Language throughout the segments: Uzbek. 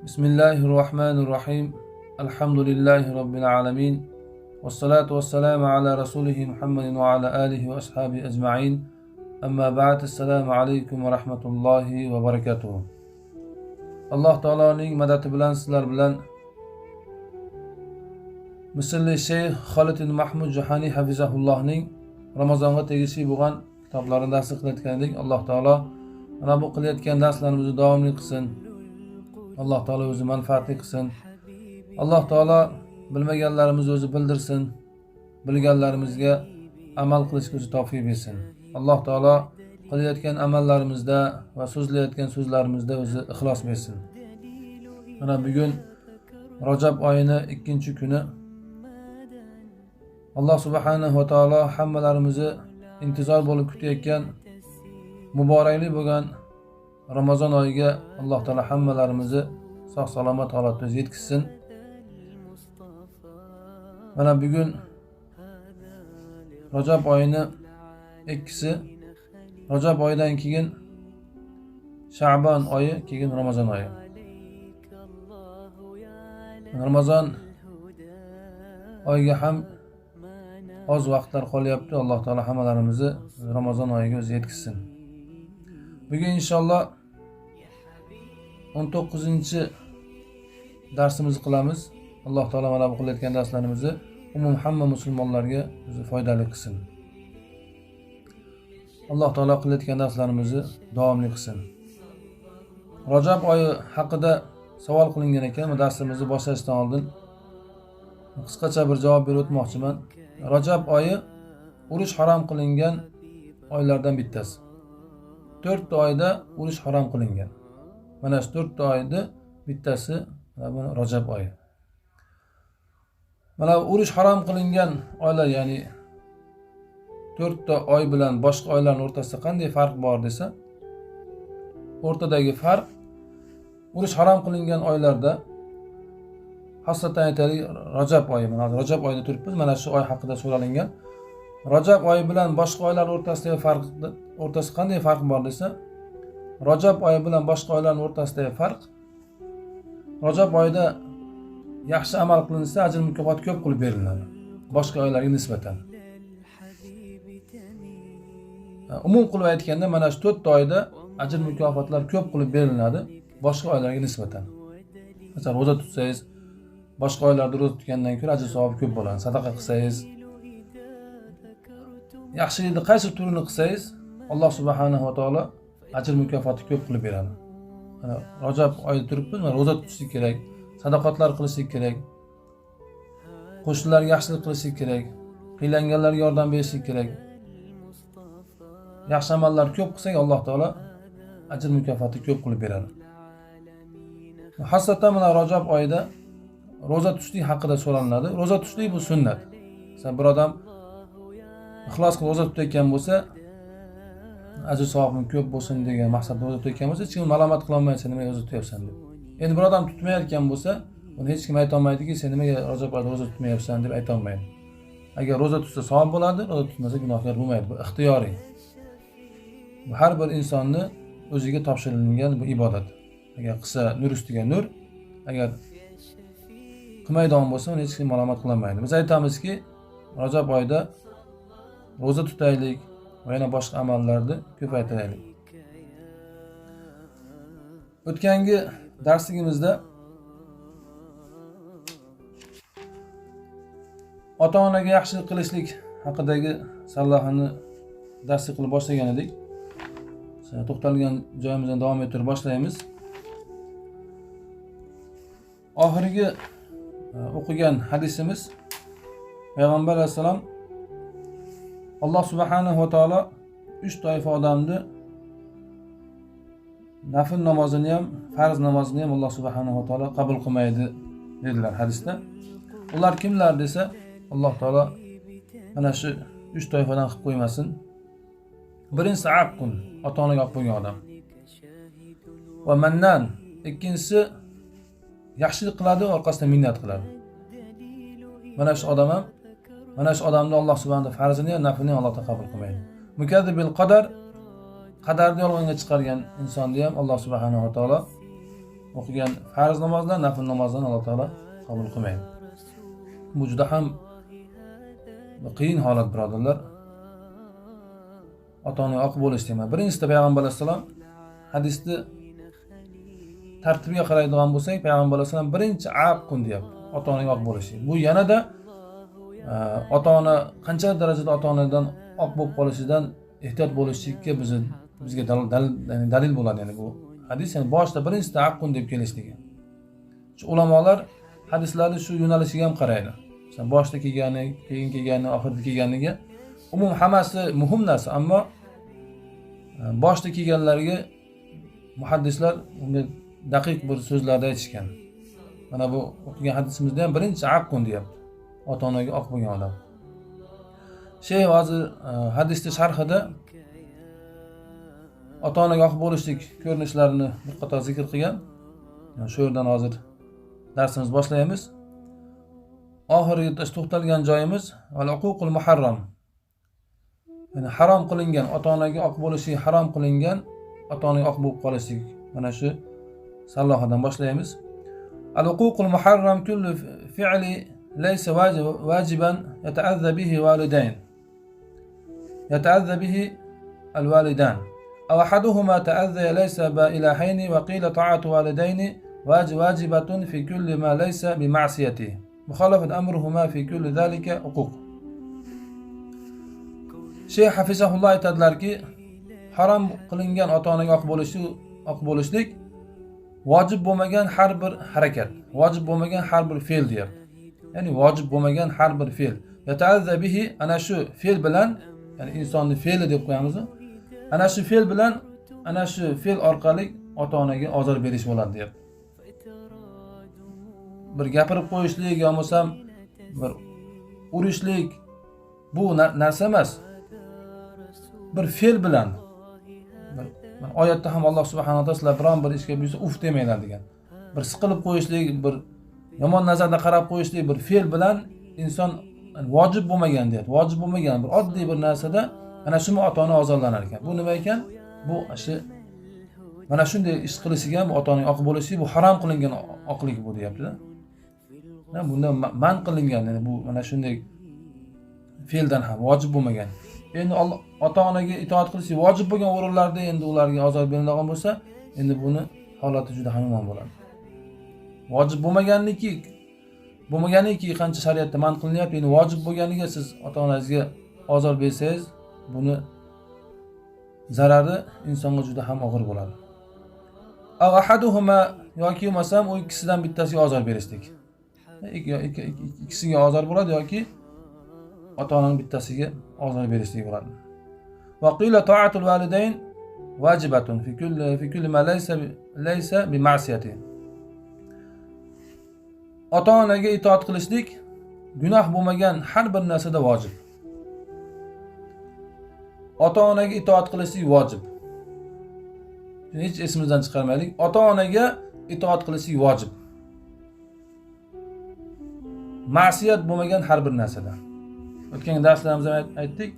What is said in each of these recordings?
Bismillahir Rohmanir Rohim. Alhamdulillahi robbil alamin. Vassalatu vassalamu ala rasulihi Muhammadin va ala alihi va ashabihi ajma'in. Amma ba'd. Assalomu alaykum va rahmatullohi va barakatuh. Alloh taoloning madadi bilan sizlar bilan Misrli shayx Xolid ibn Mahmud Juhaniy hafizahullohning Ramazonga tegishli bo'lgan kitoblarini dars qilayotgan edik. Alloh taolo mana bu qilayotgan darslarimizni davomli qilsin. Alloh taolo o'zi manfaatli qilsin. Alloh taolo bilmaganlarimizni o'zi bildirsin. Bilganlarimizga amal qilishga o'zi tavfiq bersin. Alloh taolo qilayotgan amallarimizda va so'zlayotgan so'zlarimizda o'zi ixlos bersin. Mana bugun Rajab oyini 2-kuni. Alloh subhanahu va taolo hammalarimizni intizor bo'lib kutayotgan muborakli bo'lgan Ramazon oyiga Alloh taolo hammalarimizni sog' salomat holatda yetkazsin. Mana bugun Rajab oyini 2-si, Rajab oyidan keyin Sha'bon oyi, keyin Ramazon oyi. Ramazon oyiga ham oz vaqtlar qolyapti. Alloh taolo hammalarimizni Ramazon oyiga o'zi yetkazsin. Bugun inshaalloh 19-darsimizni qilamiz. Alloh taolo mana bu qilayotgan darslarimizni umum hamma musulmonlarga o'zi foydali qilsin. Alloh taolo qilayotgan darslarimizni davomli qilsin. Rajab oyi haqida savol qilingan ekan, bu darsimizni boshlashdan oldin qisqacha bir javob berib o'tmoqchiman. Rajab oyi urush harom qilingan oylardan bittasi. 4 ta oyda urush harom qilingan. Mana shu 4 ta oyda bittasi mana bu Rajab oyi. Mana urush harom qilingan oylar, ya'ni 4 ta oy bilan boshqa oylarning o'rtasida qanday farq bor desa, o'rtadagi farq urush harom qilingan oylarda, xosatan aytaylik Rajab oyi, mana Rajab oyida turibmiz, mana shu oy haqida so'ralingan. Rajab oyi bilan boshqa oylar o'rtasidagi farq, o'rtasida qanday farq bor desa, Rajab oyi bilan boshqa oylarning o'rtasidagi farq, Rajab oyida yaxshi amal qilinsa ajr mukofot ko'p qilib beriladi boshqa oylarga nisbatan. Umum qilib aytganda mana shu 4 ta oyda ajr mukofotlar ko'p qilib beriladi boshqa oylarga nisbatan. Masalan, ro'za tutsangiz boshqa oylarda ro'za tutgandan ko'ra ajr savob ko'p bo'ladi. Sadaqa qilsangiz, yaxshilikni qaysi turini qilsangiz, Alloh subhanahu va taolo ajr mukofoti ko'p qilib beradi. Mana Rajab oyida turibmiz, mana ro'za tutishlik kerak, sadaqatlar qilishlik kerak, qo'shnilarga yaxshilik qilishlik kerak, qiynalganlarga yordam berishlik kerak. Yaxshi amallar ko'p qilsak, Alloh taolo ajr mukofoti ko'p qilib beradi. Xosatan mana Rajab oyida ro'za tutishlik haqida so'ralinadi. Ro'za tutishlik bu sunnat. Masalan, bir odam ixlos qilib ro'za tutayotgan bo'lsa, ajr savobim ko'p bo'lsin degan maqsadda ro'za tutayotgan bo'lsa, hech kim malomat qila olmaydi, sen nimaga ro'za tutyapsan deb. Endi bir odam tutmayotgan bo'lsa, uni hech kim ayta olmaydiki, sen nimaga Rajab oyida ro'za tutmayapsan deb ayta olmaydi. Agar ro'za tutsa savob bo'ladi, ro'za tutmasa gunohkor bo'lmaydi. Bu ixtiyoriy. Bu har bir insonni o'ziga topshirilgan bu ibodat. Agar qilsa nur ustiga nur, agar qilmaydigan bo'lsa, uni hech kim malomat qilolmaydi. Biz aytamizki, Rajab oyida ro'za tutaylik va yana boshqa amallarni ko'paytiraylik. O'tgangi darsligimizda ota-onaga yaxshilik qilishlik haqidagi sarlavhani darslik qilib boshlagan edik. To'xtalgan joyimizdan davom ettirib boshlaymiz. Oxirgi o'qigan hadisimiz Payg'ambar alayhissalom Alloh subhanahu va taolo 3 toifa odamni nafl namozini ham, farz namozini ham Alloh subhanahu va taolo qabul qilmaydi dedilar hadisda. Ular kimlar desa, Alloh taolo mana shu 3 toifadan qilib qo'ymasin. Birinchisi aqun, ota-onaga olib qo'ygan odam. Va mannan, ikkinchisi yaxshilik qiladi, orqasidan minnat qiladi. Mana shu odam ham, mana shu odamni Alloh subhanahu va taolo farzini ham, naflini ham Alloh taolo qabul qilmaydi. Mukazzibil qadar, qadarni yolg'onga chiqargan insonni ham Alloh subhanahu va taolo O'qigan farz namozlar, nafl namozlarni Alloh taolo qabul qilmaydi. Bu juda ham qiyin holat, birodarlar. Ota-onaga oq bo'lish deyman. Birinchisida payg'ambar alayhissalom hadisni tartibiga qaraydigan bo'lsak, payg'ambar alayhissalom birinchi aqun deyapti, ota-onaga oq bo'lishi. Bu yanada ota-ona qancha darajada ota-onadan oq bo'lib qolishidan ehtiyot bo'lishlikka bizga dalil bo'ladi. Ya'ni bu hadis, ya'ni boshida birinchisida aqun deb kelishligi. Shu ulamolar hadislarni shu yo'nalishiga ham qaraydi. Masalan, boshida kelgani, keyin kelgani, oxirida kelganiga umum hammasi muhim narsa, ammo boshida kelganlarga muhaddislar unga daqiq bir so'zlarda aytishgan. Mana bu o'qigan hadisimizda ham birinchi aqun deyapti, ota-onaga oq bo'lgan odam. Shayx hozir hadisni sharhida ota-onaga oq bo'lishlik ko'rinishlarini bir qator zikr qilgan. Shu yerdan hozir darsimiz boshlaymiz. Oxirgi to'xtalgan joyimiz al-uququl muharram. Ya'ni harom qilingan, ota-onaga oq bo'lishlik harom qilingan, ota-onaga oq bo'lib qolishlik. Mana shu sarlavhadan boshlaymiz. Al-uququl muharram kullu fi'li laysa vajiban yata'azza bihi validayn. Yata'azza bihi al-validan. Aw ahaduhuma ta'azza laysa ba ilahayn wa qila ta'atu validayn vajibatun fi kulli ma laysa bi ma'siyati. Mukhalafat amruhuma fi kulli zalika uquq. Shayx hafizahulloh aytadilarki, harom qilingan ota-onaga oq bo'lishlik vojib bo'lmagan har bir harakat, vojib bo'lmagan har bir fe'l deyapti. Ya'ni vojib bo'lmagan har bir fe'l. Yata'azza bihi, ana shu fe'l bilan, ya'ni insonning fe'li deb qo'yamiz. Ana shu fe'l bilan, ana shu fe'l orqali ota-onaga ozor berish bo'ladi deyapti. Bir gapirib qo'yishlik yo bo'lmasam bir urishlik bu narsa emas. Bir fe'l bilan. Oyatda ham Alloh subhanahu va taolo sizlar biron bir ishga buyursa uf demanglar degan. Bir siqilib qo'yishlik, bir yomon nazarda qarab qo'yishlik bir fe'l bilan inson vojib bo'lmagan deyapti. Vojib bo'lmagan bir oddiy bir narsada ana shumi ota-ona ozorlanar ekan. Bu nima ekan? Bu shu mana shunday ish qilishiga ham ota-onaga oq bo'lishi bu harom qilingan oqlik bu deyapti-da. Bundan man qilingan, ya'ni bu mana shunday fe'ldan ham vojib bo'lmagan. Endi ota-onaga itoat qilishi vojib bo'lgan o'rinlarda endi ularga ozor beriladigan bo'lsa, endi buni holati juda ham yomon bo'ladi. Vojib bo'lmaganiki qancha shariatda man qilinyapti, endi vojib bo'lganiga siz ota-onangizga ozor bersangiz, buni zarari insonga juda ham og'ir bo'ladi. Aw ahaduhuma yoki bo'lmasam u ikkisidan bittasiga ozor berishlik. Ikkisiga ozor bo'ladi yoki ota-onaning bittasiga ozor berishlik bo'ladi. Va qila ta'atul validayn vajibatun fi kulli ma laysa bi ma'siyati. Ota-onaga itoat qilishlik gunoh bo'lmagan har bir narsada vojib. Ota-onaga itoat qilishlik vojib. Hech esimizdan chiqarmaylik. Ota-onaga itoat qilishlik vojib. Ma'siyat bo'lmagan har bir narsada. O'tgan darslarimizda aytdik,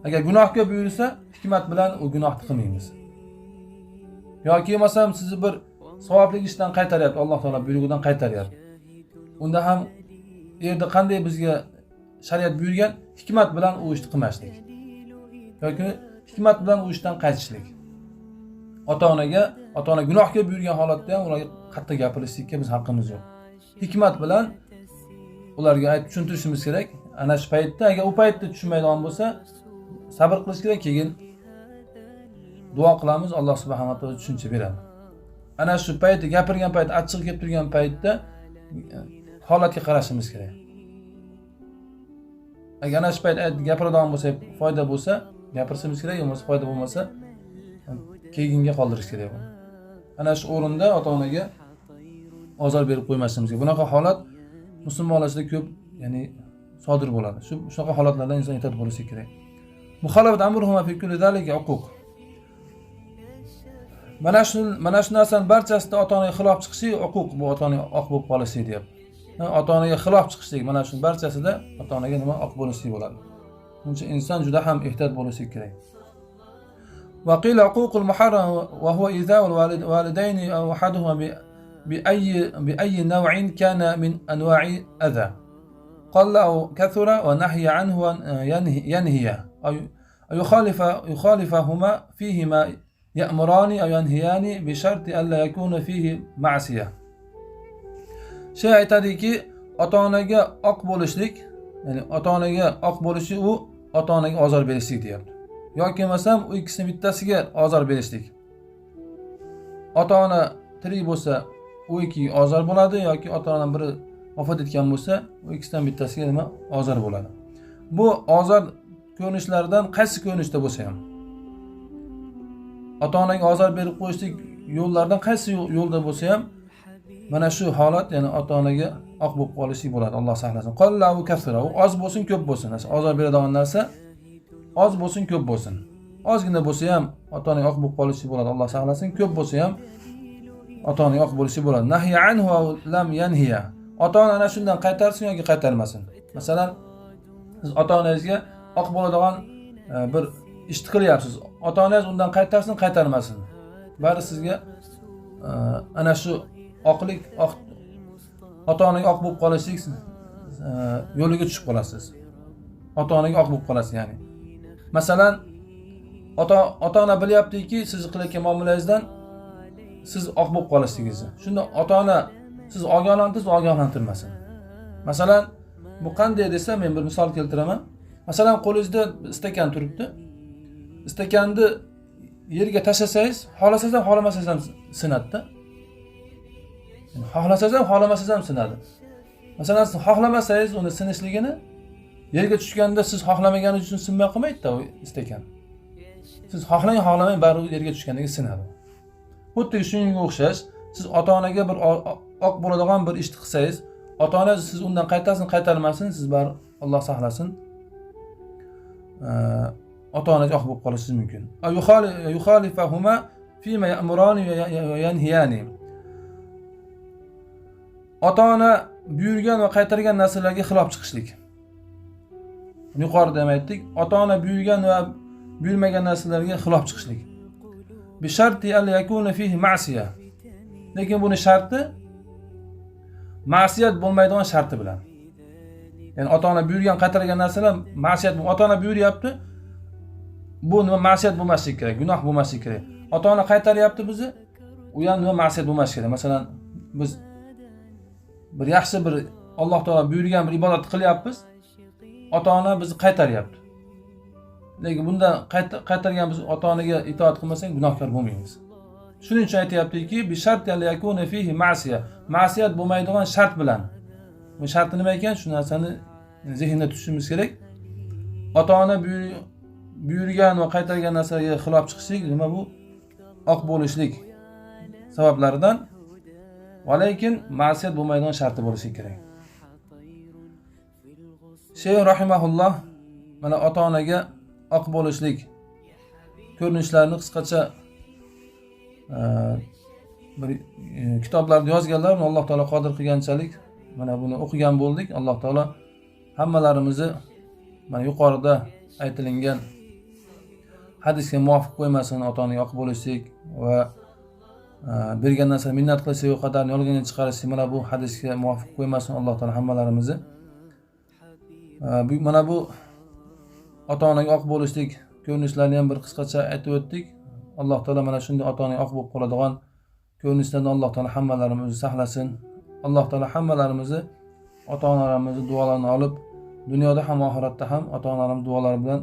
agar gunohga buyursa, hikmat bilan u gunohni qilmaymiz. Yoki bo'lmasam sizni bir savobli ishdan qaytaryapti, Alloh taolo buyrug'idan qaytaryapti. Unda ham yerda qanday bizga shariat buyurgan, hikmat bilan u ishni qilmaslik. Yoki hikmat bilan u ishdan qaytishlik. Ota-onaga, ota-ona gunohga buyurgan holatda ham ularga qattiq gapirishlikka biz haqqimiz yo'q. Hikmat bilan ularga aytib tushuntirishimiz kerak. Ana shu paytda agar u paytda tushunmaydigan bo'lsa, sabr qilish kerak, keyin duo qilamiz, Alloh subhanahu va taolo tushuncha beradi. Ana shu paytda gapirgan payt, achchiq kelib turgan paytda holatga qarashimiz kerak. Agar ana shu payt gapiradigan bo'lsa, foyda bo'lsa, gapirishimiz kerak, bo'lmasa foyda bo'lmasa keyinga qoldirish kerak. Ana shu o'rinda ota-onaga ozor berib qo'ymasimiz kerak. Bunaqa holat musulmonlar ichida ko'p, ya'ni sodir bo'ladi. Shunaqa holatlardan inson ehtiyot bo'lishi kerak. Muxolafat amruhuma fi kulli zalika uquq. Mana shu narsaning barchasida ota-onaga xilof chiqishi uquq, bu ota-onaga oq bo'lib qolishi deyapti. Ota-onaga xilof chiqishlik, mana shu barchasida ota-onaga nima oq bo'lishi bo'ladi. Shuning uchun inson juda ham ehtiyot bo'lishi kerak. Va qila uququl muharram va huwa iza'ul validayni aw ahaduhuma bi بأي نوع كان من أنواع أذى قل أو كثر ونهي عنه ينهي أو يخالفهما فيهما يأمران أو ينهيان بشرط ألا يكون فيه معصية. Şey aytadiki, ota-onaga oq bo'lishlik, ya'ni ota-onaga oq bo'lishi u ota-onaga ozor berishlik deyapti. Yoki bo'lmasam u ikkisini bittasiga ozor berishlik. Ota-ona tirik bo'lsa, u ikkiga ozor bo'ladi yoki ota-onadan biri vafot etgan bo'lsa, u ikkisidan bittasiga nima ozor bo'ladi. Bu ozor ko'rinishlaridan qaysi ko'rinishda bo'lsa ham, ota-onaga ozor berib qo'yishlik yo'llaridan qaysi yo'lda bo'lsa ham mana shu holat, ya'ni ota-onaga oq bo'lib qolishlik bo'ladi. Alloh saqlasin. Qallahu kasra, u oz bo'lsin, ko'p bo'lsin. Ozor beradigan narsa oz bo'lsin, ko'p bo'lsin. Ozgina bo'lsa ham ota-onaga oq bo'lib qolishi bo'ladi. Alloh saqlasin. Ko'p bo'lsa ham ota-onaga oq bo'lishi bo'ladi. Nahya anhu va lam yanhiya. Ota-ona ana shundan qaytarsin yoki qaytarmasin. Masalan, siz ota-onangizga oq bo'ladigan bir ishni qilyapsiz. Ota-onangiz undan qaytarsin, qaytarmasin. Bari sizga ana shu oqlik, ota-onaga oq bo'lib qolishlik yo'liga tushib qolasiz. Ota-onaga oq bo'lib qolasiz, ya'ni. Masalan, ota-ona bilyaptiki, siz qilayotgan muomalangizdan siz oq bo'lib qolishligingizni. Shunda ota-ona siz ogohlantirsiz, ogohlantirmasin. Masalan, bu qanday desa, men bir misol keltiraman. Masalan, qo'lingizda stakan turibdi. Stakanni yerga tashlasangiz, xohlasangiz ham, xohlamasangiz ham sinadi-da. Xohlasangiz ham, xohlamasangiz ham sinadi. Masalan, siz xohlamasangiz uni sinishligini, yerga tushganda siz xohlamaganingiz uchun sinmay qolmaydi-da u stakan. Siz xohlang, xohlamang, baribir yerga tushgandan sinadi. Xuddi shunga o'xshash, siz ota-onaga bir oq bo'ladigan bir ishni qilsangiz, ota-ona siz undan qaytarsin, qaytarmasin, siz baribir Alloh saqlasin, ota-onaga oq bo'lib qolishingiz mumkin. Yukhalifahuma fima ya'murani va yanhiyani. Ota-ona buyurgan va qaytargan narsalarga xilof chiqishlik. Yuqorida ham aytdik, ota-ona buyurgan va buyurmagan narsalarga xilof chiqishlik. Bi sharti al yakuna fihi ma'siya. Lekin buni sharti ma'siyat bo'lmaydigan sharti bilan. Ya'ni ota-ona buyurgan, qaytargan narsalar ma'siyat, ota-ona buyuryapti, bu nima ma'siyat bo'lmasligi kerak, gunoh bo'lmasligi kerak. Ota-ona qaytaryapti bizni, u ham nima ma'siyat bo'lmasligi kerak. Masalan, biz bir yaxshi bir Alloh taolo buyurgan bir ibodat qilyapmiz, ota-ona bizni qaytaryapti. Lekin bundan qaytargan biz ota-onaga itoat qilmasak gunohkor bo'lmaymiz. Shuning uchun aytayaptiki, bi shart yakuna fihi ma'siya. Ma'siyat bo'lmaydigan shart bilan. Bu sharti nima ekan? Shu narsani zehnda tutishimiz kerak. Ota-ona buyurgan va qaytargan narsaga xilof chiqishlik nima bu? Oq bo'lishlik sabablaridan. Va lekin ma'siyat bo'lmaydigan sharti bo'lishi kerak. Shayx rahimahulloh mana ota-onaga oq bo'lishlik ko'rinishlarini qisqacha bir kitoblarda yozganlar. Alloh taolo qodir qilganchalik mana buni o'qigan bo'ldik. Alloh taolo hammalarimizni mana yuqorida aytilingan hadisga muvofiq qo'ymasin, ota-onaga oq bo'lishlik va bergan narsani minnat qilishlik va qadarni yolg'onga chiqarishlik, mana bu hadisga muvofiq qo'ymasin Alloh taolo hammalarimizni. Mana bu ota-onaga oq bo'lishlik ko'rinishlarini ham bir qisqacha aytib o'tdik. Alloh taolo mana shunday ota-onaga oq bo'lib qoladigan ko'rinishlardan Alloh taolo hammalarimizni saqlasin. Alloh taolo hammalarimizni ota-onalarimizni duolarini olib, dunyoda ham oxiratda ham ota-onalarimiz duolari bilan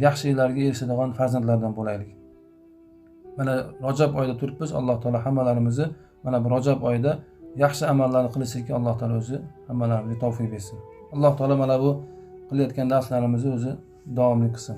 yaxshiliklarga erishadigan farzandlardan bo'laylik. Mana Rajab oyida turibmiz. Alloh taolo hammalarimizni mana bu Rajab oyida yaxshi amallarni qilishlikka Alloh taolo o'zi hammalarimizga tavfiq bersin. Alloh taolo mana bu qilayotgan darslarimizni o'zi davomli qilsin.